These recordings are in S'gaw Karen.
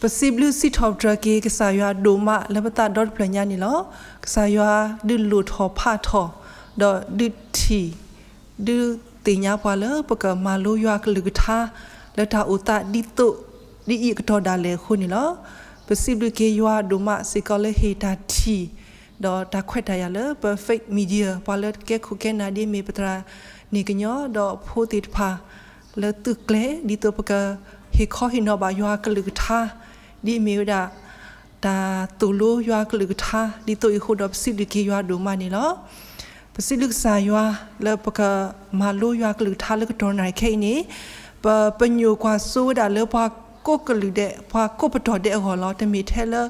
ပစံးဘျုးစံးထီၣ်ပတြၢၤက့ၤကစၢ်ယွၤဒိၣ်မးလၢပသးဒီတဖျၢၣ်ညါန့ၣ်လီၤ. ကစၢ်ယွၤဒုးလိၣ်ထီၣ်ဖးထီၣ်, ဒီးဒုးထံၣ်, ဒုးသ့ၣ်ညါပှၤလၢပကမၤလိယွၤကလုၢ်ကထါ လၢတၢ်အိၣ်သးဒ်သိး ဒ်အံၤအကတီၢ်ဒၣ်လဲာ်အဃိန့ၣ်လီၤ. ပစံးဘျုးက့ၤယွၤဒိၣ်မးစ့ၢ်ကီးလၢဟ့ၣ်တၢ်ထံၣ် ဒီးတၢ်ခွဲးတၢ်ယာ်လၢပ Faith Media ပှၤလၢကဲခိၣ်ကဲနၢ်ဒ်မ့ၢ်ပသရၣ်န့ၣ်ကညီဒီးဖိသ့ၣ်တဖၣ် လၢသုးကျဲၤ ဒ်သိးပကဟ့ၣ်ခီဟ့ၣ်နီၤဘၣ်ယွၤကလုၢ်ကထါ ဒ်အမ့ၢ်ဝဲဒၣ် တၢ်သိၣ်လိယွၤကလုၢ်ကထါ ဒ်သိးအံၤအဃိဒီးပစံးဘျုးက့ၤယွၤဒိၣ်မးန့ၣ်လီၤ. ပစံးဘျုးကစၢ်ယွၤ လၢပကမၤလိယွၤကလုၢ်ကထါလၢကတီၢ်နၣ်ရံၣ်ခဲအံၤန့ၣ် ပပညိၣ်ကွၢ်စိဝဲဒၣ်လၢပှၤကိးကလုာ်ဒဲး ပှၤကိးပတီၢ်ဒဲးအဂီၢ်လီၤ. တမ့ၢ်ထဲလၢ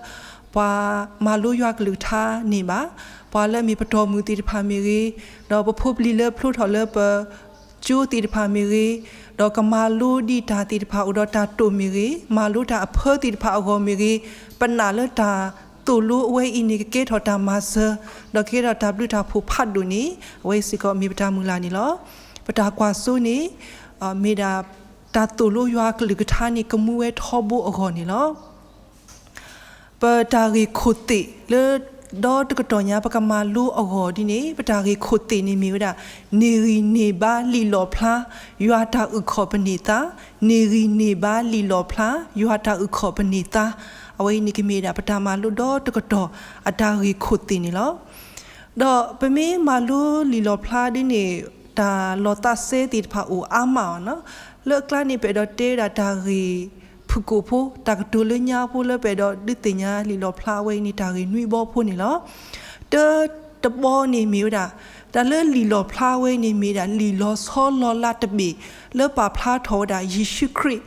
ပှၤမၤလိယွၤကလုၢ်ကထါန့ၣ်ဘၣ်, ပှၤလၢအမ့ၢ်ပတီၢ်မုၢ်သ့ၣ်တဖၣ်မ့ၢ်ဂ့ၤ, ဒီးပဖိပလံၤလၢဖျိထီၣ်လၢပ ကၠိသ့ၣ်တဖၣ်မ့ၢ်ဂ့ၤ, ဒီးကမၤလိဒံးတၢ်သ့ၣ်တဖၣ်အိၣ်ဒီးတၢ်တိာ်မ့ၢ်ဂ့ၤ, မၤလိတၢ်အဖၢသ့ၣ်တဖၣ်အဂီၢ်မ့ၢ်ဂ့ၤ, ပနာ်လၢတၢ်သိၣ်လိအဝဲအံၤန့ၣ် ကကဲထီၣ်တၢ်မၤစၢၤ, ဒီးကကဲထီၣ်တၢ်ဘျုးတၢ်ဖှိၣ်ဖးဒိၣ်န့ၣ် အဝဲအံၤစ့ၢ်ကီးမ့ၢ်ပတၢ်မုၢ်လၢ်န့ၣ်လီၤ. ပတၢ်ကွၢ်စိန့ၣ် မ့ၢ်ဒၣ် တၢ်သိၣ်လိယွၤကလုၢ်ကထါန့ၣ် ကမူဝဲထီဘိအဂီၢ်န့ၣ်လီၤ. ပတၢ်ဂ့ၢ်ခိၣ်သ့ၣ်လၢ ဒီတကတီၢ်ညါ ပကမၤလိအဂီၢ်ဒ်န့ၣ် ပတၢ်ဂ့ၢ်ခိၣ်သ့ၣ်န့ၣ်မ့ၢ်ဝဲဒၣ် န့ၢ်ဂံၢ်န့ၢ်ဘါလံာ်လီၣ်ဖျါ ယွၤတၢ်အုၣ်ခီၣ်ပန့ၢ်သါ, န့ၢ်ဂံၢ်န့ၢ်ဘါလံာ်လီၣ်ဖျါ ယွၤတၢ်အုၣ်ခီၣ်ပန့ၢ်သါ, အဝဲအံၤန့ၣ်ကမ့ၢ်ဒၣ်ပတၢ်မၤလိဒီတကတီၢ်အတၢ်ဂ့ၢ်ခိၣ်သ့ၣ်န့ၣ်လီၤ. ဒီးပမ့ၢ်မၤလိလံာ်လီၣ်ဖျါဒ်န့ၣ် တၢ်လီၤသးစဲသ့ၣ်တဖၣ်အိၣ်အါမးအီၤနီၤ. လၢအကျါန့ၣ် ပအဲၣ်ဒိးတဲဝဲဒၣ်တၢ်ဂ့ၢ်ဖုၣ်ကိာ်ဖိ တၢ်ကတိၤလၢညါဖိလၢပအဲၣ်ဒိးဒုးသ့ၣ်ညါလံာ်လီၣ်ဖျါအဝဲအံၤန့ၣ် တၢ်ဂ့ၢ်နွံဘီဖိန့ၣ်လီၤ. တၢတဘီန့ၣ်မ့ၢ်ဝဲဒၣ် တၢ်လၢလံာ်လီၣ်ဖျါဝဲန့ၣ်မ့ၢ်ဒၣ်လံာ်လီၤဆီလီၤလးတဘ့ၣ် လၢပာ်ဖျါထီၣ်ဝဲဒၣ်ယ့ၣ်ၡူးခရံာ်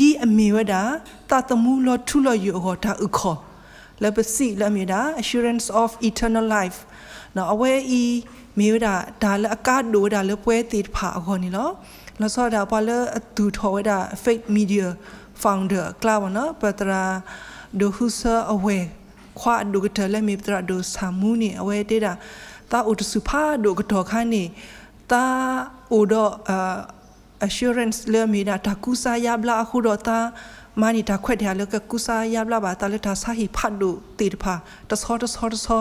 ဒ်အမ့ၢ်ဝဲဒၣ် သးသမူလီၤထူလီၤယိာ်အဂီၢ်တၢ်အုၣ်ခီၣ် လၢပစံးလၢအမ့ၢ်ဝဲဒၣ် assurance of eternal life အဝဲအံၤ မ့ၢ်ဝဲဒၣ်တၢ်လၢအကါဒိၣ်ဝဲဒၣ်လၢပှၤသ့ၣ်တဖၣ်အဂီၢ်န့ၣ်လီၤ. လီၤဆီဒၣ်ပှၤလၢအသူၣ်ထီၣ်ဝဲဒၣ် Faith Media founder အကျါဘၣ်နီၤ ပသရၣ်ဒိၣ်ဟူဆၢအဝဲၢ် ခွါအဒိၣ်ကတၢၢ်လၢမ့ၢ်ပသရၣ်ဒိၣ်ဆၣ်မူန့ၣ် အဝဲတဲဒၣ် သးအိၣ်တဆူၣ်ဖးဒိၣ်ကတီၢ်ခါန့ၣ် သးအိၣ်ဒီး assurance လၢအမ့ၢ်ဒၣ်တၢ်ကူစါယါဘျါအဃိဒီးသး မၤန့ၢ်တၢ်ခွဲးတၢ်ယာ်လၢကကူစါယါဘျါဘၣ်သးလၢတၢ်ဆါဟံၣ်ဖးဒိၣ်သ့ၣ်တဖၣ် တဆီတဆီတဆီ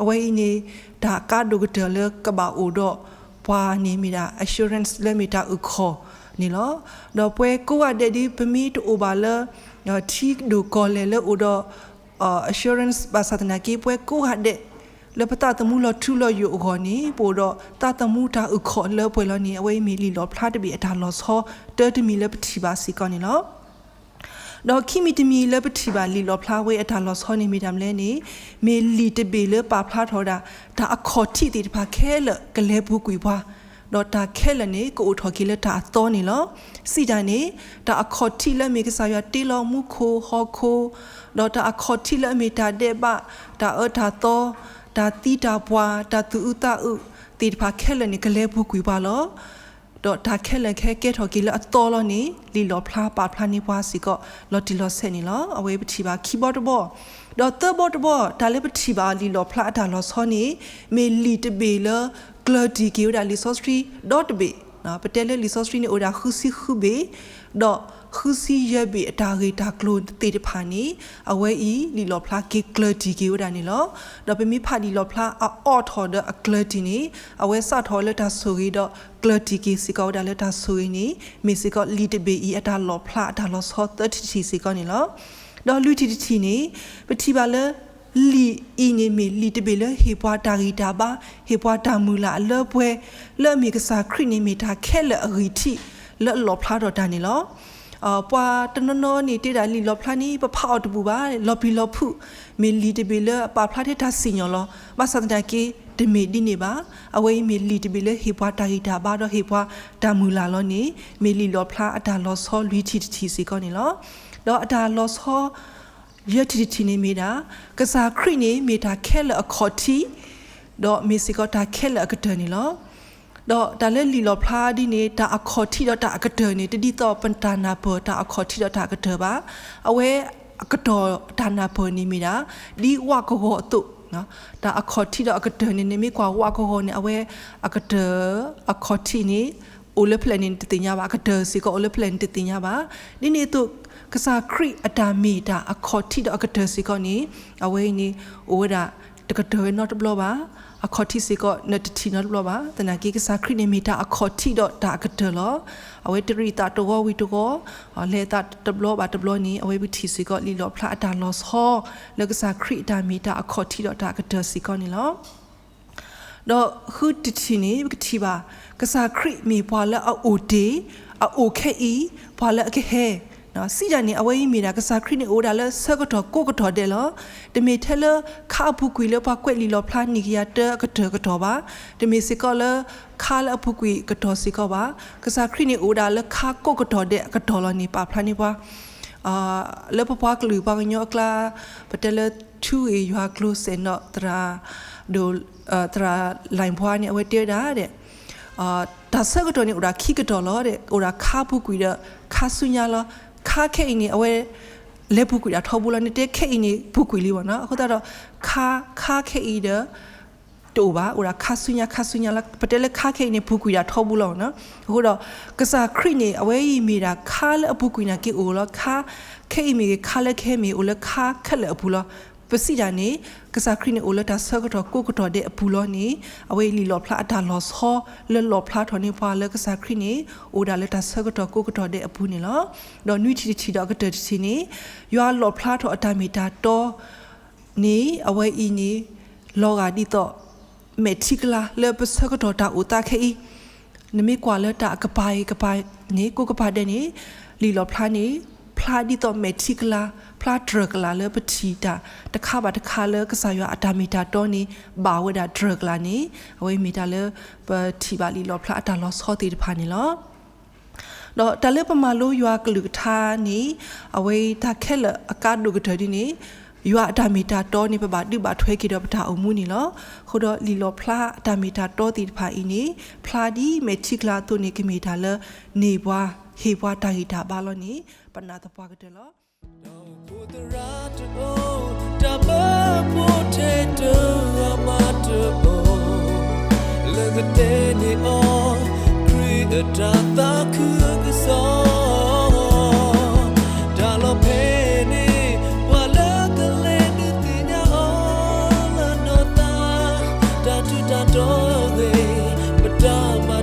အဝဲအံၤန့ၣ် တၢ်ကါဒိၣ်ကတၢၢ်လၢကဘၣ်အိၣ်ဒီးပှၤန့ၣ်မ့ၢ်ဒၣ် assurance လၢမ့ၢ်တၢ်အုၣ်ခီၣ်န့ၣ်လီၤ. ဒီးပှၤကိးဂၤဒဲးဒ်ပမ့ၢ်တအိၣ်ဘၣ်လၢ ထံဒိၣ်ကီၢ်လဲၢ်လၢအိၣ်ဒီး assurance ဘၣ်ဆၣ်သနာ်က့ ပှၤကိးဂၤဒဲး လၢပသးသမူလီၤထူလီၤယိာ်အဂီၢ်န့ၣ် ပအိၣ်ဒီးသးသမူတၢ်အုၣ်ခီၣ်လၢပှဲၤလီၤန့ၣ် အဝဲအံၤမ့ၢ်လံာ်လီၣ်ဖျါတဘ့ၣ်အတၢ်လီၤဆီ တၢတမံၤလၢပထံၣ်ဘၣ်စ့ၢ်ကီးန့ၣ်လီၤ. ဒီးခံမံၤတမံၤလၢပထံၣ်ဘၣ်လံာ်လီၣ်ဖျါဝဲအတၢ်လီၤဆီန့ၣ်မ့ၢ်တၢ်မနုၤလဲၣ်န့ၣ် မ့ၢ်လံာ်တဘ့ၣ်လၢပာ်ဖျါထီၣ်ဝဲဒၣ် တၢ်အခီၣ်ထံးသ့ၣ်တဖၣ်ခဲလၢာ်ကလဲၤပူၤကွံာ်ပှၤ ဒီးတၢ်ခဲလၢာ်န့ၣ် ကအိၣ်ထီၣ်က့ၤလၢတၢ်အသီန့ၣ်လီၤ. စံးတၢ်န့ၣ် တၢ်အခီၣ်ထံးလၢအမ့ၢ်ကစၢ်ယွၤတ့လီၤမူခိၣ်ဟီၣ်ခိၣ်, ဒီးတၢ်အခီၣ်ထံးလၢအမ့ၢ်တၢ်ဒဲးဘး, တၢ်အၢတၢ်သီ, တၢ်သံတၢ်ပှၢ်, တၢ်သူၣ်အုးသးအုးသ့ၣ်တဖၣ်ခဲလၢာ်န့ၣ် ကလဲၤပူၤကွံာ်ပှၤလီၤ. ဒီးတၢ်ခဲလၢာ်ခဲကဲထီၣ်က့ၤလၢအသီလီၤန့ၣ် လံာ်လီၣ်ဖျါပာ်ဖျါန့ၢ်ပှၤစ့ၢ်ကီး လီၤတံၢ်လီၤဆဲးန့ၣ်လီၤ. အဝဲပထံၣ်ဘၣ်ခံဘီတဘီ, ဒီးသၢဘီတဘီ တၢ်လၢပထံၣ်ဘၣ်လံာ်လီၣ်ဖျါအတၢ်လီၤဆီန့ၣ် မ့ၢ်လံာ်တဘ့ၣ်လၢ ကျၢၤတံၢ်က့ၤဝဲဒၣ်လံာ်စီဆှံဒီတဘ့ၣ်, ပတဲလၢလံာ်စီဆှံန့ၣ်အိၣ်ဒၣ်ဃုဆံဃုဘ့ၣ်, ဒီးဃုဆံယဲၢ်ဘ့ၣ်အတၢ်ဂ့ၢ်တၢ်ကျိၤသ့ၣ်တဖၣ်န့ၣ် အဝဲအံၤလံာ်လီၣ်ဖျါက့ၤကျၢၤတံၢ်က့ၤဝဲဒၣ်န့ၣ်လီၤ. ဒီးပမ့ၢ်ဖးလံာ်လီၣ်ဖျါအအိၣ်ထီၣ်ဒီးအကျၢၤတံၢ်န့ၣ် အဝဲစးထီၣ်လၢတၢ်ဆိၣ်ဂ့ၤဒီးကျၢၤတံၢ်က့ၤစ့ၢ်ကီးဝဲဒၣ်လၢတၢ်ဆိၣ်ဂ့ၤန့ၣ် မ့ၢ်စ့ၢ်ကီးလံာ်တဘ့ၣ်အံၤအတၢ်လီၣ်ဖျါအတၢ်လီၤဆီသၢထံၣ်တထံၣ်စ့ၢ်ကီးန့ၣ်လီၤ. ဒီးလွံၢ်ထံၣ်တထံၣ်န့ၣ် ပထံၣ်ဘၣ်လၢ လံာ်အံၤန့ၣ်မ့ၢ်လံာ်တဘ့ၣ်လၢဟ့ၣ်ပှၤတၢ်ဂံၢ်တၢ်ဘါ, ဟ့ၣ်ပှၤတၢ်မုၢ်လၢ်အလၢပှဲၤ, လၢအမ့ၢ်ကစၢ်ခရံာ်န့ၣ်မ့ၢ်တၢ်ခဲလၢာ်အဂံၢ်ထံးလၢအလီၣ်ဖျါထီၣ်တၢ်န့ၣ်လီၤ. ပှၤတနီၤနီၤန့ၣ်တဲဒၣ်လံာ်လီၣ်ဖျါန့ၣ် ပဖးအီၤတဘူၣ်ဘၣ်, လီၤပျံၤလီၤဖုး, မ့ၢ်လံာ်တဘ့ၣ်လၢအပာ်ဖျါထဲတၢ်စံၣ်ညီၣ်လီၤ. ဘၣ်ဆၣ်သနာ်က့ တမ့ၢ်ဒ်န့ၣ်ဘၣ်. အဝဲအံၤမ့ၢ်လံာ်တဘ့ၣ်လၢဟ့ၣ်ပှၤတၢ်ဂံၢ်တၢ်ဘါဒီးဟ့ၣ်ပှၤတၢ်မုၢ်လၢ်လီၤန့ၣ် မ့ၢ်လံာ်လီၣ်ဖျါအတၢ်လီၤဆီလွံၢ်ထံၣ်တထံၣ်စ့ၢ်ကီးန့ၣ်လီၤ. ဒီးအတၢ်လီၤဆီ ယဲၢ်ထံၣ်တထံၣ်န့ၣ်မ့ၢ်ဒၣ် ကစၢ်ခရံာ်န့ၣ်မ့ၢ်တၢ်ခဲလၢာ်အခီၣ်ထံး, ဒီးမ့ၢ်စ့ၢ်ကီးတၢ်ခဲလၢာ်အကတၢၢ်န့ၣ်လီၤ. ဒီးတၢ်လၢလံာ်လီၣ်ဖျါဒ်န့ၣ် တၢ်အခီၣ်ထံးဒီးတၢ်အကတၢၢ်န့ၣ် တဒ်သိးပတၢ်နၢ်ပၢၢ်တၢ်အခီၣ်ထံးဒီးတၢ်အကတၢၢ်ဘၣ်. အဝဲအကတီၢ်တၢ်နၢ်ပၢၢ်န့ၣ်မ့ၢ်ဒၣ် ဒ်ဝၣ်ကဝီၤအသိး, တၢ်အခီၣ်ထံးဒီးအကတၢၢ်န့ၣ် နမ့ၢ်ကွၢ်ဝၣ်ကဝီၤန့ၣ် အဝဲအကတၢၢ်အခီၣ်ထံးန့ၣ် အိၣ်လၢဖဲလဲၣ်န့ၣ်တသ့ၣ်ညါဘၣ်, အကတၢၢ်စ့ၢ်ကီးအိၣ်လၢဖဲလဲၣ်န့ၣ်တသ့ၣ်ညါဘၣ်. ဒ်န့ၣ်အသိး ကစၢ်ခရံာ်အတၢ်မ့ၢ်တၢ်အခီၣ်ထံးဒီးအကတၢၢ်စ့ၢ်ကီးန့ၣ် အဝဲအံၤန့ၣ် အိၣ်ဝဲဒၣ်တကတၢၢ်ဝဲနီတဘျီဘၣ်, အခီၣ်ထံးစ့ၢ်ကီးနတထံၣ်နီတဘျီဘၣ်. သနာ်က့ ကစၢ်ခရံာ်န့ၣ်မ့ၢ်တၢ်အခီၣ်ထံးဒီးတၢ်အကတၢၢ်လီၤ. အဝဲတရံးအသးတဂီၤဝံၤတဂီၤ, လဲၤအသးတဘျီဘၣ်တဘျီန့ၣ် အဝဲပထံၣ်စ့ၢ်ကီးလံာ်လီၣ်ဖျါအတၢ်လီၤဆီ လၢကစၢ်ခရံာ်အတၢ်မ့ၢ်တၢ်အခီၣ်ထံးဒီးတၢ်အကတၢၢ်စ့ၢ်ကီးန့ၣ်လီၤ. ဒီးဃုတထံၣ်န့ၣ် ပကထံၣ်ဘၣ် ကစၢ်ခရံာ်မ့ၢ်ပှၤလၢအအိၣ်တ့ၢ်, အအိၣ်ခဲအံၤ, ပှၤလၢအကဟဲ စံးဒ်န့ၣ် အဝဲအံၤမ့ၢ်ဒၣ်ကစၢ်ခရံာ်န့ၣ်အိၣ်ဝဲဒၣ်လၢဆၢကတီၢ်ကိးကတီၢ်ဒဲးလီၤ. တမ့ၢ်ထဲလၢခါအပူၤကွံာ်လၢပှၤကွဲးလံာ်လီၣ်ဖျါနံၣ်ကယၤတၢအကတၢၢ်ကတီၢ်ဘၣ်, တမ့ၢ်စ့ၢ်ကီးလၢခါလၢအပူၤကွံာ်ကတီၢ်စ့ၢ်ကီးဘၣ်. ကစၢ်ခရံာ်န့ၣ်အိၣ်ဝဲဒၣ်လၢခါကိးကတီၢ်ဒဲးအကတီၢ်လီၤန့ၣ် ပာ်ဖျါန့ၢ်ပှၤ လၢပပှၤကလုာ်ပှၤကညီအကျါ ပတဲလၢ ထူဂ့ၤယွၤကျိၤစဲးနီၣ် သရၣ်ဒိၣ် သရၣ်လၢၣ်ပှၤန့ၣ် အဝဲတဲဝဲဒၣ်ဒီး တၢ်ဆၢကတီၢ်န့ၣ်အိၣ်ဒၣ်ခံကတီၢ်လီၤ, အိၣ်ဒၣ်ခါပူၤကွံာ်ဒီးခါဆူညါလီၤ. ခါခဲအံၤန့ၣ် အဝဲလဲၤပူၤကွံာ်ဒၣ်ထီဘိလီၤ. နတဲခဲအံၤန့ၣ်ပူၤကွံာ်လံဘၣ်နီၤ. အဃိသတးဒီး ခါ ခါခဲအံၤဒီး တအိၣ်ဘၣ်, အိၣ်ဒၣ်ခါဆူညါ ခါဆူညါလီၤ. ပတဲလၢခါခဲအံၤန့ၣ် ပူၤကွံာ်ဒၣ်ထီဘိလီၤနီၤ. အဃိဒီး ကစၢ်ခရံာ်န့ၣ် အဝဲအံၤမ့ၢ်ဒၣ်ခါလၢအပူၤကွံာ်နာ်က့အိၣ်လီၤ. ခါခဲအံၤမ့ၢ်ဂ့ၤ ခါလၢကဟဲမ့ၢ်ဂ့ၤ အိၣ်လၢခါခဲလၢာ်အပူၤလီၤ. ပစံးဒ်န့ၣ် ကစၢ်ခရံာ်န့ၣ်အိၣ်လၢတၢ်ဆၢကတီၢ်ကိးကတီၢ်ဒဲးအပူၤလီၤန့ၣ် အဝဲအံၤလံာ်လီၣ်ဖျါအတၢ်လီၤဆီ လၢလီၣ်ဖျါထီၣ်န့ၢ်ပှၤလၢကစၢ်ခရံာ်န့ၣ် အိၣ်ဒၣ်လၢတၢ်ဆၢကတီၢ်ကိးကတီၢ်ဒဲးအပူၤန့ၣ်လီၤ. ဒီးနွံထံၣ်တထံၣ်ဒီးအကတၢၢ်တထံၣ်န့ၣ် ယွၤလီၣ်ဖျါထီၣ်အတၢ်မ့ၢ်တၢ်တီ န့ၣ် အဝဲအံၤန့ၣ် လီၤဂာ်ဒ်သိး မဲာ်ထံကလၤလၢပဆၢကတီၢ်တၢ်အိၣ်သးခဲအံၤ, နမ့ၢ်ကွၢ်လၢတၢ်အကပၤအံၤကပၤန့ၣ် ကိးကပၤဒဲးန့ၣ် လံာ်လီၣ်ဖျါန့ၣ် ဖျါဒ်သိးမဲာ်ထံကလၤ ဖျါတြၢၢ်ကလာ်လၢပထံၣ်တၢ်တခါဘၣ်တခါလၢကစၢ်ယွၤအတၢ်မ့ၢ်တၢ်တီန့ၣ် ဘၣ်ဝဲဒၣ်တြၢၢ်ကလာ်န့ၣ် အဝဲမ့ၢ်တၢ်လၢပထံၣ်ဘၣ်လံာ်လီၣ်ဖျါအတၢ်လီၤဆီသ့ၣ်တဖၣ်န့ၣ်လီၤ. ဒီးတၢ်လၢပမၤလိယွၤကလုၢ်ကထါန့ၣ် အဝဲတၢ်ခဲလၢာ်အကါဒိၣ်ကတၢၢ်ဒ်န့ၣ် ယွၤအတၢ်မ့ၢ်တၢ်တီန့ၣ် ပဘၣ်ဒုးဘၣ်ထွဲက့ၤဒီးပတၢ်အိၣ်မူန့ၣ်လီၤ. အဃိဒီးလံာ်လီၣ်ဖျါအတၢ်မ့ၢ်တၢ်တီသ့ၣ်တဖၣ်အံၤန့ၣ် ဖျါဒ်မဲာ်ထံကလၤအသိးန့ၣ် ကမ့ၢ်တၢ်လၢ န့ၢ်ပှၤ ဟ့ၣ်ပှၤတၢ်ဂံၢ်တၢ်ဘါလီၤန့ၣ် ပနာ်သပှၢ်ကတၢၢ်လီၤ. ဒီးဖိသရၣ်တအိၣ် တၢ်ဘၢဖိထဲတဂၤမးတအိၣ် လၢကတဲန့ၢ်အီၤ ခရံာ်အတၢ်သးခုအကစီၣ် တၢ်လီၢ်ဖဲန့ၣ် ပှၤလၢကလဲၤဒုးသ့ၣ်ညါအီၤလၢနီၢ်သး တၢ်ထူးတၢ်တီၤဂ့ၤ ပတၢ်မၤ